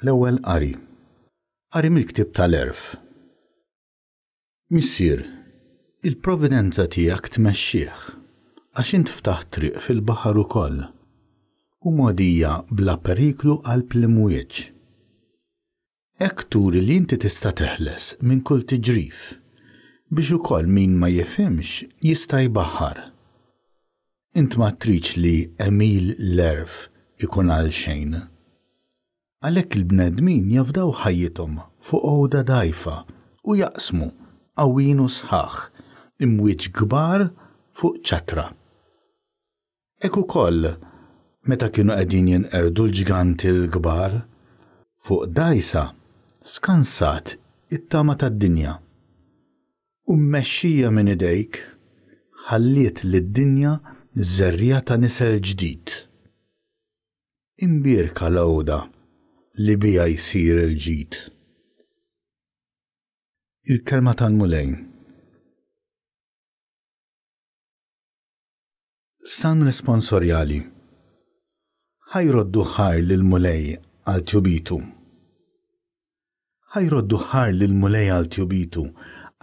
L-Ewwel Qari. Qari mill-Ktieb tal-Għerf. Missier, il-providenza tiegħek tmexxih, għax int ftaħt triq fil-baħar ukoll, u mogħdija bla periklu qalb l-imwieġ. Hekk turi li inti tista' teħles minn kull tiġrif, biex ukoll min ma jifhimx jista' jbaħħar. Int ma tridx li għemil l-għerf ikun għalxejn. Għalhekk il-bnedmin jafdaw ħajjithom fuq għoda dgħajfa u jaqsmu, qawwijin u sħaħ, imwieġ kbar fuq ċattra. Hekk ukoll meta kienu qegħdin jinqerdu l-ġganti l-kbar, fuq dgħajsa skansat it-tama tad-dinja. U mmexxija minn idejk, ħalliet lid-dinja żerriegħa ta' nisel ġdid. Imbierka l-għoda li biha jsir il-ġid. Il-Kelma tal-Mulej. Salm Responsorjali. Ħa jroddu ħajr lill-Mulej għal tjubitu. Ħa jroddu ħajr lill-Mulej għal tjubitu,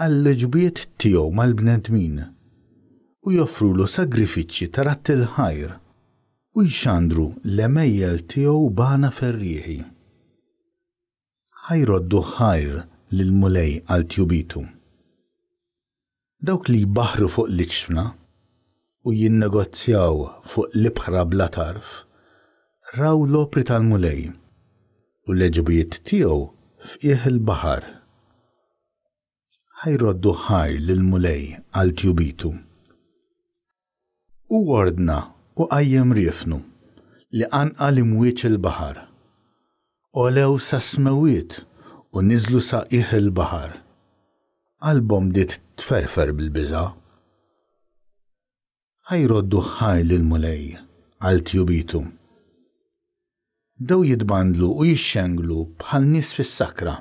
għall-għeġbiet tiegħu mal-bnedmin, u joffrulu sagrifiċċji ta' radd il-ħajr, u jxandru l-għemejjel tiegħu b'għana ferrieħi. Ħa jroddu ħajr lill-Mulej għal tjubitu. Dawk li jbaħħru fuq l-iġfna u jinnegozjaw fuq l-ibħra bla tarf, raw l-opri tal-Mulej u l-għeġubijiet tiegħu f'qiegħ il-baħar. Ħa jroddu ħajr lill-Mulej għal tjubitu. Hu ordna u qajjem riefnu, li qanqal imwieġ il-baħar. Għolew sas-smewwiet u niżlu sa qiegħ il-baħar. Qalbhom bdiet tferfer bil-biża'. Ħa jroddu ħajr lill-Mulej għal tjubitu. Bdew jitbandlu u jixxenglu bħal nies fis-sakra,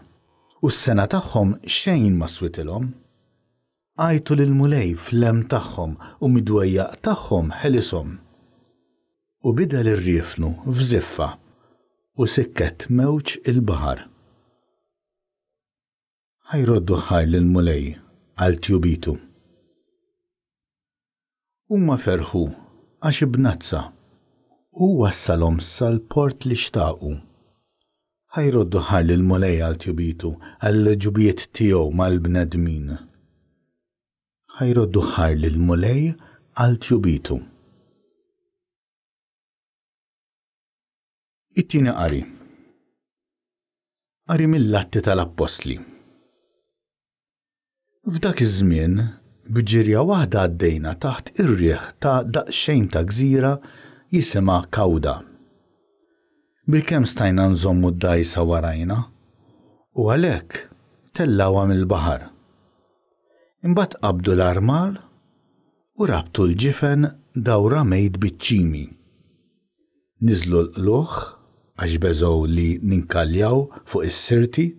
u s-sengħa tagħhom xejn ma switilhom. Għajtu lill-Mulej fl-hemm tagħhom u mid-dwejjaq tagħhom ħelishom. U bidel ir-riefnu f'żiffa u sikket mewġ il-baħar. Ħa jroddu ħajr lill-Mulej għal tjubitu. Huma ferħu għax ibnazza, u hu wassalhom sal-port li xtaqu. Ħa jroddu ħajr lill-Mulej għal tjubitu, għall-għeġubijiet tiegħu mal-bnedmin. Ħa jroddu ħajr lill-Mulej għal tjubitu. It-tieni qari. Qari mill-Atti tal-Appostli. F'dak iż-żmien, b'ġirja waħda għaddejna taħt ir-riħ ta' daqsxejn ta' gżira jisimha Kawda. Bilkemm stajna nżommu d-dgħajsa warajna, u għalhekk tellgħuha mill-baħar. Imbagħad qabdu l-armar u rabtu l-ġifen dawra mejt biċ-ċimi. Niżlu l-qlugħ għax beżgħu li ninkaljaw fuq is-Sirti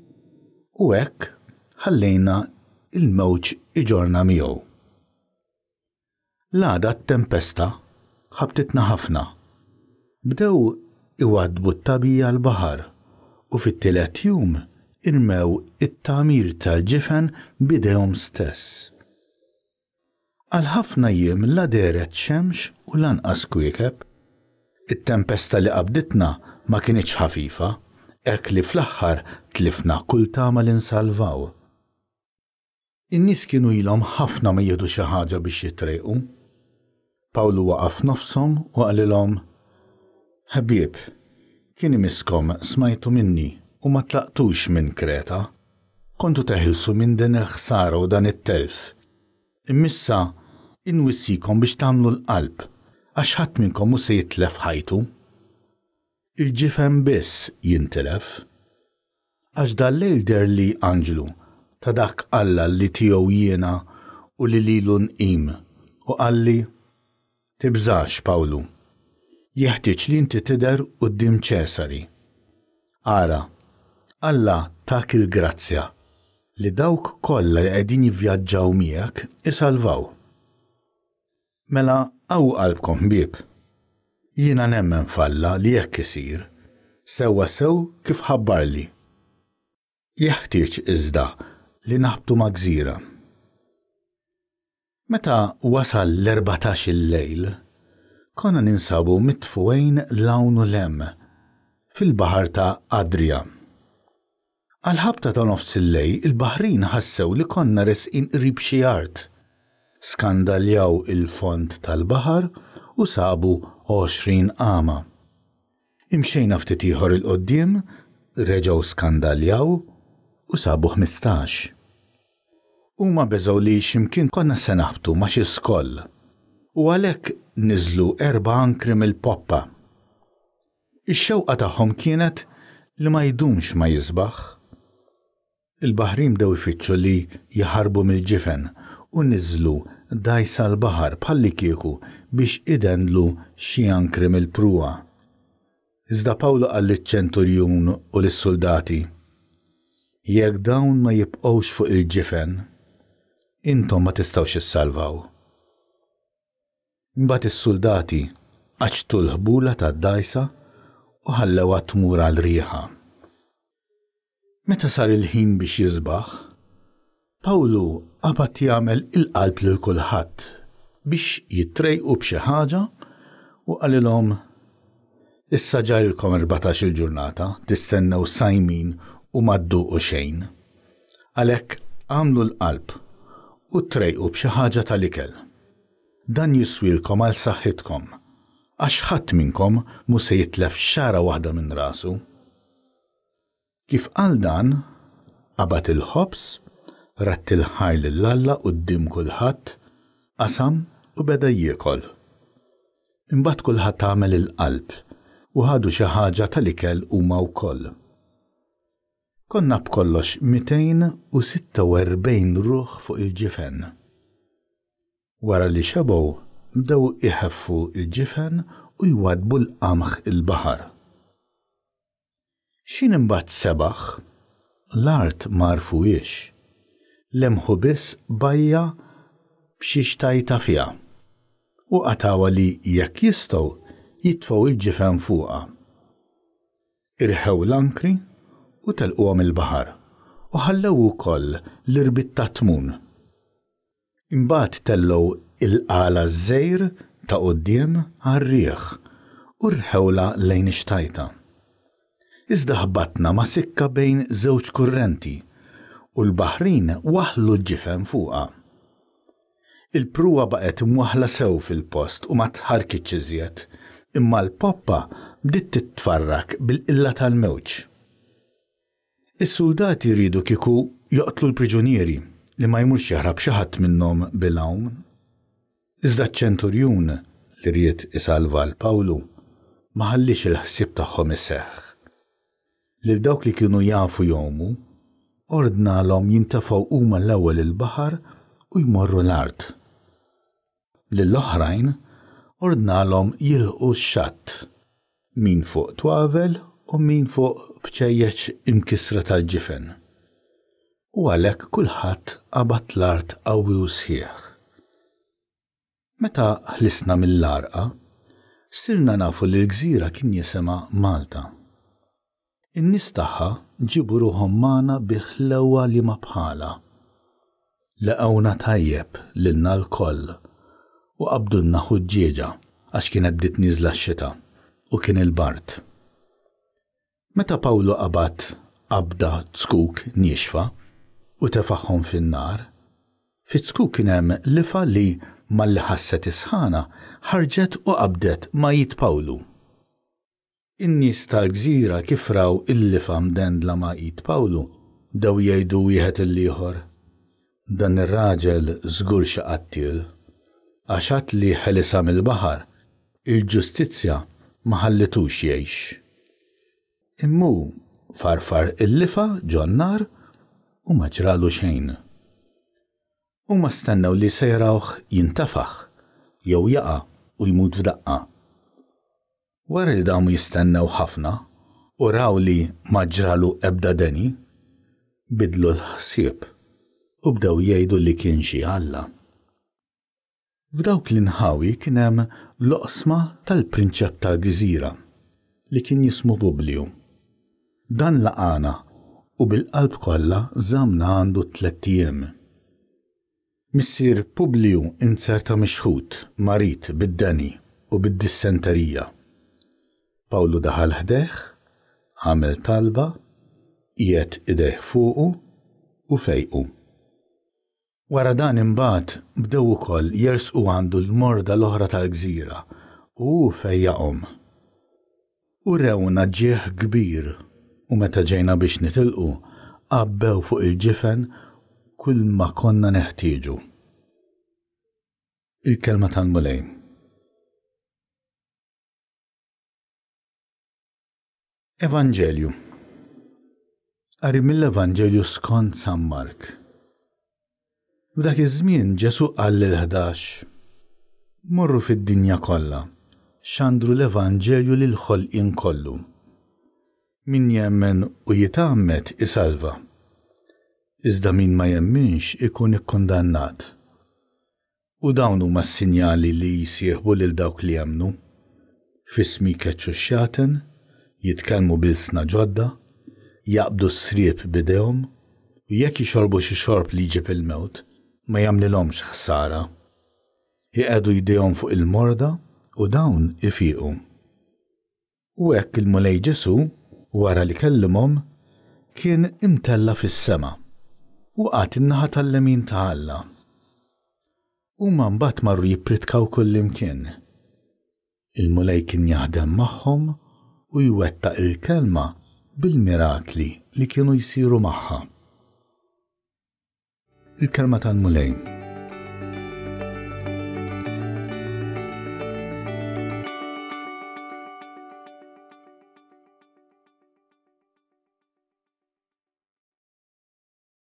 u hekk ħallejna l-mewġ iġorrna miegħu. L-għada t-tempesta ħabtitna ħafna. Bdew iwaddbu t-tagħbija l-baħar u fit-tielet jum irmew it-tagħmir tal-ġifen b'idejhom stess. Għal ħafna jiem la dehret xemx u lanqas kwiekeb. It-tempesta li qabditna ma kinitx ħafifa, hekk li fl-aħħar tlifna kull tama li nsalvaw. In-nies kienu ilhom ħafna ma jieħdu xi ħaġa biex jitrejqu. Pawlu waqaf f'nofshom u qalilhom, Ħbieb, kien imisskom smajtu minni u ma tlaqtux minn Kreta. Kontu teħilsu minn din il-ħsara u dan it-telf. Imma issa inwissikom biex tagħmlu l-qalb, għax ħadd minnkom mhu se jitlef ħajtu. Il-ġisem biss jintilef. Għax dal-lejl deherli anġlu ta' dak Alla li tiegħu jiena u li lilu nqim, u qalli, Tibżax, Pawlu. Jeħtieġ li inti tidher quddiem Ċesari. Ara, Alla tak il-grazzja li dawk kollha li qegħdin jivvjaġġaw miegħek isalvaw. Mela qawwu qalbkom, ħbieb. Jiena nemmen f'Alla li hekk isir. Sewwasew kif ħabbarli. Jeħtieġ iżda li naħbtu ma' gżira. Meta wasal l-erbatax-il lejl, konna ninsabu mitfugħin 'l hawn u 'l hemm fil-baħar ta' Adria. Għall-ħabta ta' nofsillejl il-baħrin ħassew li konna resqin qrib xi art. Skandaljaw il-fond tal-baħar u sabu 20 qama. Imxejna ftit ieħor 'il quddiem, reġgħu skandaljaw u sabu 15. Huma beżgħu li x'imkien konna se naħbtu ma' xi skoll u għalhekk niżlu erba' ankri mill-poppa. Ix-xewqa tagħhom kienet li ma jdumx ma jisbaħ. Il-baħrin bdew ifittxu li jaħarbu mill-ġifen u niżlu dgħajsa l-baħar bħallikieku biex idendlu xi ankri mill-pruwa. Iżda Pawlu qal liċ-ċenturjun u lis-suldati, Jekk dawn ma jibqgħux fuq il-ġifen, intom ma tistgħux issalvaw. Imbagħad is-suldati qaċċtu l-ħbula tad-dgħajsa u ħallewha tmur għal riħha. Meta sar il-ħin biex jisbaħ, Pawlu qabad jagħmel il-qalb lil kulħadd biex jittrejqu b'xi ħaġa u qalilhom, Issa ġa ilkom 14-il ġurnata tistennew sajmin u ma dduqu xejn. Għalhekk agħmlu l-qalb u ttrejqu b'xi ħaġa tal-ikel. Dan jiswielkom għal saħħitkom, għax ħadd minnkom mhu se jitlef xagħra waħda minn rasu. Kif qal dan, qabad il-ħobż, radd il-ħajr lil Alla quddiem kulħadd, qasam u beda jiekol. Imbagħad kulħadd għamel il-qalb u ħadu xi ħaġa tal-ikel huma wkoll. Konna b'kollox 246 ruħ fuq il-ġifen. Wara li xebgħu, bdew iħeffu l-ġifen u jwaddbu l-qamħ il-baħar. X'ħin imbagħad sebaħ, l-art ma għarfuhiex. Lemħu biss bajja b'xi xtajta fiha, u qatgħuha li jekk jistgħu jitfgħu l-ġifen fuqha. Irħew l-ankri u telquhom il-baħar, u ħallew ukoll l-irbit tat-tmun. Imbagħad tellgħu il-qala ż-żgħir ta' quddiem għar-riħ u rħewlha lejn ix-xtajta. Iżda ħbatna ma' sikka bejn żewġ kurrenti, u l-baħrin waħħlu l-ġifen fuqha. Il-pruwa baqgħet imwaħħla sew fil-post u ma tħarrkitx iżjed, imma l-poppa bdiet titfarrak bil-qilla tal-mewġ. Is-suldati riedu kieku joqtlu l-priġunieri li ma jmurx jaħrab xi ħadd minnhom bil-għawm. Iżda ċ-ċenturjun, li ried isalva 'l Pawlu, ma ħalliex il-ħsieb tagħhom iseħħ. Lil dawk li kienu jafu jgħumu, ordnalhom jintefgħu huma l-ewwel il-baħar u jmorru l-art. Lill-oħrajn ordnalhom jilħqu x-xatt, min fuq twavel u min fuq bċejjeċ imkissra tal-ġifen. U għalhekk kulħadd qabad l-art qawwi u sħiħ. Meta ħlisna mill-għarqa, sirna nafu li l-gżira kien jisimha Malta. In-nies tagħha ġiebu ruħhom magħna bi ħlewwa liema bħalha. Laqgħuna tajjeb lilna lkoll u qabdulna ħuġġieġa għax kienet bdiet nieżla x-xita u kien il-bard. Meta Pawlu qabad qabda zkuk niexfa u tefagħhom fin-nar, fiz-zkuk kien hemm lifgħa li, malli ħasset is-sħana, ħarġet u qabdet ma' id Pawlu. In-nies tal-gżira kif raw il-lifgħa mdendla ma' id Pawlu, bdew jgħidu wieħed lill-ieħor, Dan ir-raġel żgur xi qattiel, għax għad li ħelisha mill-baħar, il-ġustizzja ma ħallitux jgħix. Imma hu farfar il-lifgħa ġon-nar u ma ġralu xejn. Huma stennew li se jarawh jintefaħ jew jaqa' u jmut f'daqqa. Wara li damu jistennew ħafna u raw li ma ġralu ebda deni, bidlu l-ħsieb u bdew jgħidu li kien xi alla. F'dawk l-inħawi kien hemm l-oqsma tal-prinċep tal-gżira. li kien jismu Publiju. Dan laqagħna u bil-qalb kollha żammna għandu tlett ijiem. Missier Publiju inzerta mixħut, marid bid-deni u bid-dissenterija. Pawlu daħal ħdejh, għamel talba, qiegħed idejh fuqu u fejqu. Wara dan imbagħad bdew ukoll jersqu għandu l-morda l-oħra tal-gżira, u hu fejjaqhom. Urewna ġieħ kbir, u meta ġejna biex nitilqu, għabbew fuq il-ġifen kulma konna neħtieġu. Il-Kelma tal-Mulej. Evanġelju. Qari mill-Evanġelju skont San Mark. F'dak iż-żmien Ġesù qal lill-11, Morru fid-dinja kollha, xandru l-Evanġelju lill-ħolqien kollu. Min jemmen u jitgħammed isalva. Iżda min ma jemminx ikun ikkundannat. U dawn huma s-sinjali li jsieħbu lil dawk li jemmnu, F'ismi jkeċċu x-xjaten, jitkellmu b'ilsna ġodda, jaqbdu s-sriep b'idejhom, u jekk jixorbu xi xorb li jġib il-mewt, ma jagħmlilhomx ħsara. Iqiegħdu jdejhom fuq il-morda u dawn ifiqu. U hekk il-Mulej Ġesù, wara li kellimhom, kien imtella' fis-sema, u qagħad in-naħa tal-lemin ta' Alla. Huma mbagħad marru jippritkaw kullimkien. Il-Mulej kien jaħdem magħhom u jwettaq il-kelma bil-mirakli li kienu jsiru magħha. Il-Kelma tal-Mulej.